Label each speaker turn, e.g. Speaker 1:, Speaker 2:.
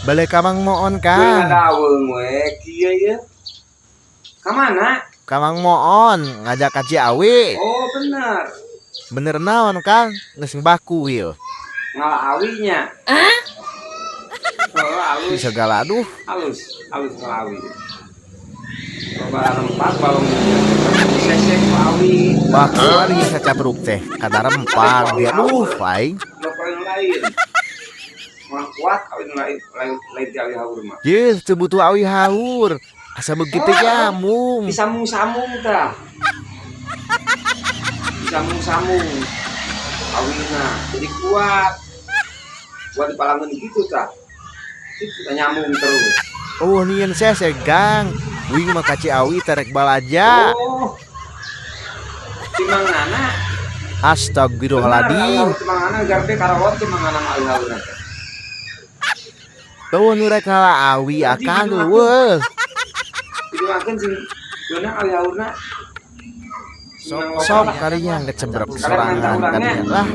Speaker 1: Balik ka Mang Moon,
Speaker 2: Teu
Speaker 1: Kang.
Speaker 2: Ngadaweung we kieu ye. Ka mana?
Speaker 1: Ka Mang Moon ngajak ka Ciawi.
Speaker 2: Oh, bener.
Speaker 1: Bener naon, Kang? Geus baku ieu.
Speaker 2: Ngala awinya. Oh, alus.
Speaker 1: Segala aduh.
Speaker 2: Alus, alus ngala awi. Loba rempak balong sesek ku awi.
Speaker 1: Baku ari sacapruk teh kada rempang dia, aduh aing.
Speaker 2: Lo nu lain. Mah kuat awi nu lain, lain lain ti awi haur mah.
Speaker 1: Ye, teu butuh awi haur. Asa begitu nyamung.
Speaker 2: Disambung-sambung tah. Disambung-sambung. Awina jadi kuat. Buat dipalangan gitu tah. Itu tah nyambung terus.
Speaker 1: Oh, nieun sesek, Kang. Uing mah ka Ciawi terek balaja.
Speaker 2: Oh. Timangana.
Speaker 1: Astagfirullahaladzim.
Speaker 2: Timangana garbe karawat timangana mah awi haurna teh.
Speaker 1: Tuh nu rek ngala awi akang euweuh.
Speaker 2: Dimakan sing beunang awi haurna.
Speaker 1: Sok sok kalinya ngecebrek sorangan kalinya lah.